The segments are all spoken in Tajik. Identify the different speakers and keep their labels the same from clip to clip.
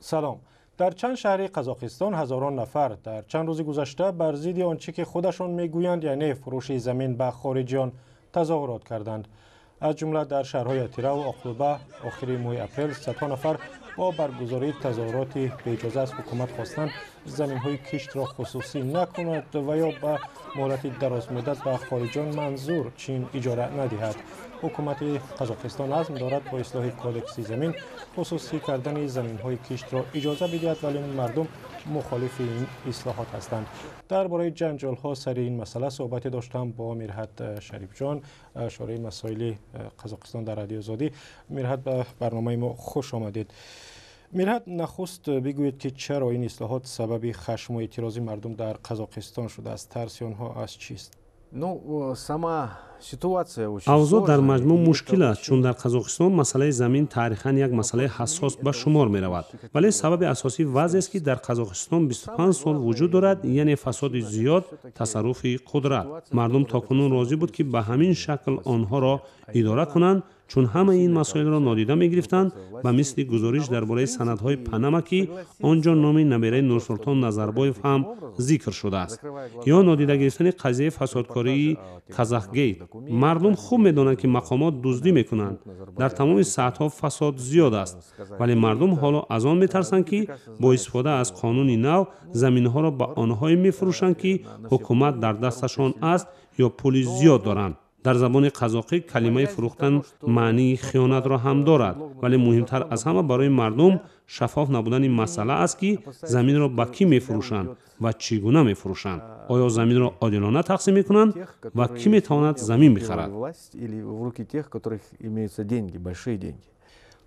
Speaker 1: Салом. Дар чанд шаҳри Қазоқистон ҳазорон нафар дар чанд рӯзи гузашта бар зидди он чӣ ки худашон мегӯянд, яъне фурӯши замин ба хориҷиён, тазоҳурот карданд. Аз ҷумла дар шаҳрҳои Атирау, Оқтӯба охири моҳи апрел садҳо нафар бо баргузории тазоҳуроти беиҷоза аз ҳукумат хостанд, заминҳои киштро хусусӣ накунад ва ё ба муҳлати дарозмуддат ба хориҷиён, манзур Чин, иҷора надиҳад. Ҳукумати Қазоқистон азм дорад бо ислоҳи кодекси замин хусусӣ кардани заминҳои киштро иҷоза бидиҳад, вале мардум мухолифи ин ислоҳот ҳастанд. Дар бораи ҷанҷолҳо сари ин масъала суҳбате доштам бо Мирҳат Шарифҷон, шореҳи масоили Қазоқистон дар Радиои Озодӣ. Мирҳат, ба барномаи мо хуш омадед. Мирҳат, нахуст бигӯед, ки чаро ин ислоҳот сабаби хашму эътирози мардум дар Қазоқистон шудааст? Тарси онҳо аз чист?
Speaker 2: Ну, сама ситуация очень
Speaker 3: Авзоъ дар маҷмӯъ мушкил аст, чун дар Қазоқистон масъалаи замин таърихан як масъалаи ҳассос ба шумор меравад. Вале сабаби асосӣ вазъест, ки дар Қазоқистон 25 сол вуҷуд дорад, яъне фасоди зиёд, тасарруфи қудрат. Мардум то кунун розӣ буд, ки ба ҳамин шакл онҳоро идора кунанд, чун ҳамаи ин масоилро нодида мегирифтанд, ба мисли гузориш дар бораи санадҳои Панама, ки он ҷо номи набераи Нурсултон Назарбоев ҳам зикр шудааст, ё нодида гирифтани қазияи фасодкории Казахгейт. Мардум хуб медонанд, ки мақомот дуздӣ мекунанд, дар тамоми сатҳҳо фасод зиёд аст, вале мардум ҳоло аз он метарсанд, ки бо истифода аз қонуни нав заминҳоро ба онҳое мефурӯшанд, ки ҳукумат дар дасташон аст ё пули зиёд доранд. Дар забони қазоқӣ калимаи фурӯхтан маънии хиёнатро ҳам дорад. Вале муҳимтар аз ҳама барои мардум шаффоф набудани масъала аст, ки заминро ба кӣ мефурӯшанд ва чӣ гуна мефурӯшанд. Оё заминро одилона тақсим мекунанд ва кӣ метавонад замин бихарад?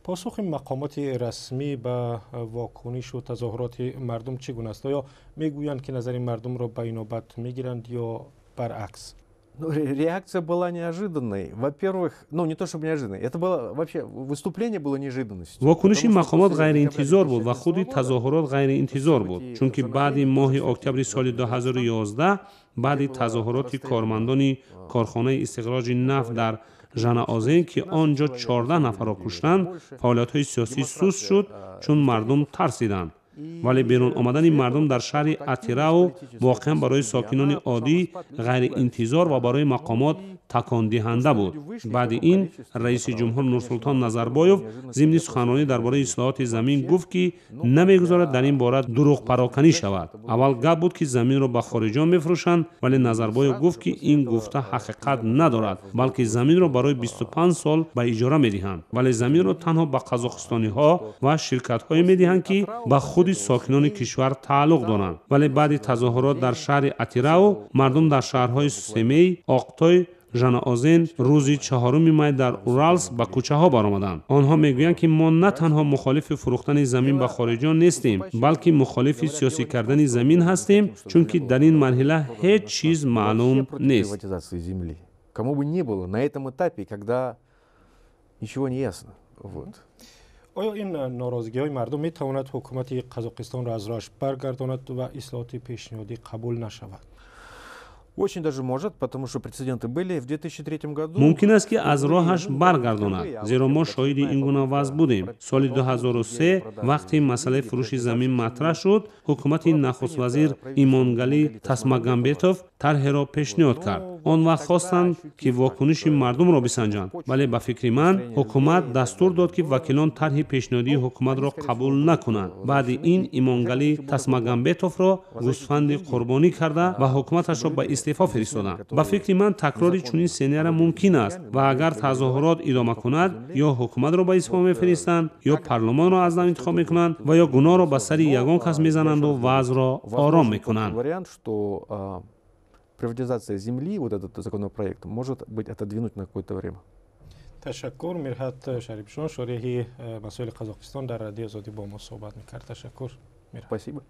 Speaker 1: Посухи мақомоти расмӣ ба вокунишу тазоҳуроти мардум чӣ гуна аст? Оё мегӯянд, ки назари мардумро ба инобат мегиранд, ё баръакс?
Speaker 2: Ну, реакция была неожиданной. Во-первых, ну, не то чтобы неожиданной, это было вообще, выступление было неожиданностью.
Speaker 3: Вокуниши мақомот ғайриинтизор буд ва худи тазоҳурот ғайриинтизор буд, чунки баъди моҳи октябри соли 2011, баъди тазоҳуроти кормандони корхонаи истихроҷи нафт дар Жанаозен, ки он ҷо 14 нафарро куштанд, фаъолиятҳои сиёсӣ суст шуд, чун мардум тарсиданд. Вале берун омадани мардум дар шаҳри Атирау воқеан барои сокинони оддӣ ғайриинтизор ва барои мақомот такондиҳанда буд. Баъди ин раиси ҷумҳур Нурсултон Назарбоев зимни суханронӣ дар бораи ислоҳоти замин гуфт, ки намегузорад дар ин бора дурӯғпароканӣ шавад. Аввал гап буд, ки заминро ба хориҷон мефурӯшанд, вале Назарбоев гуфт, ки ин гуфта ҳақиқат надорад, балки заминро барои 25 сол ба иҷора медиҳанд, вале заминро танҳо ба қазоқистониҳо ва ширкатҳое медиҳанд, ки ба худи сокинони кишвар тааллуқ доранд. Вале баъди тазоҳурот дар шаҳри Атирау мардум дар шаҳрҳои Семей, Оқтой, Жанаозен, рӯзи 4 май дар Уралск ба кӯчаҳо баромаданд. Онҳо мегӯянд, ки мо на танҳо мухолифи фурӯхтани замин ба хориҷиён нестем, балки мухолифи сиёсӣ кардани замин ҳастем, чунки дар ин марҳила ҳеҷ чиз маълум нест.
Speaker 2: Кому бы ни было на этом этапе, когда ничего не ясно. Вот.
Speaker 1: Оё ин норозигиҳои мардум метавонад ҳукумати Қазоқистонро аз роҳаш баргардонад ва ислоҳоти пешниҳодӣ қабул нашавад?
Speaker 2: Очень даже может, потому что прецеденты были в 2003 году.
Speaker 3: Мумкин аст, ки аз роҳаш баргардонад, зеро мо шоҳиди ин гуна вазъ будем. Соли 2003, вақте масъалаи фурӯши замин матраҳ шуд, ҳукумати нахуствазир Имонгалӣ Тасмагамбетов тарҳеро пешниҳод кард. Он вақт хостанд, ки вокуниши мардумро бисанҷанд, вале ба фикри ман, ҳукумат дастур дод, ки вакилон тарҳи пешниҳодии ҳукуматро қабул накунанд. Баъди ин Имонгалӣ Тасмагамбетовро гӯсфанди қурбонӣ карда ва ҳукуматашро ба истеъфо фиристоданд. Ба фикри ман, такрори чунин сценария мумкин аст ва агар тазоҳурот идома кунад, ё ҳукуматро ба истеъфо мефиристанд, ё парлумонро аз нав интихоб мекунанд ва ё гуноҳро ба сари ягон кас мезананду вазъро ором мекунанд.
Speaker 2: Вариант, что приватизация земли, вот этот законопроект, может быть отодвинут на какое-то время.
Speaker 1: Ташаккур. Мирҳат Шарифҷон, шореҳи масоили Қазоқистон, дар Радиои Озодӣ бо мо суҳбат мекард. Ташаккур.
Speaker 2: Спасибо.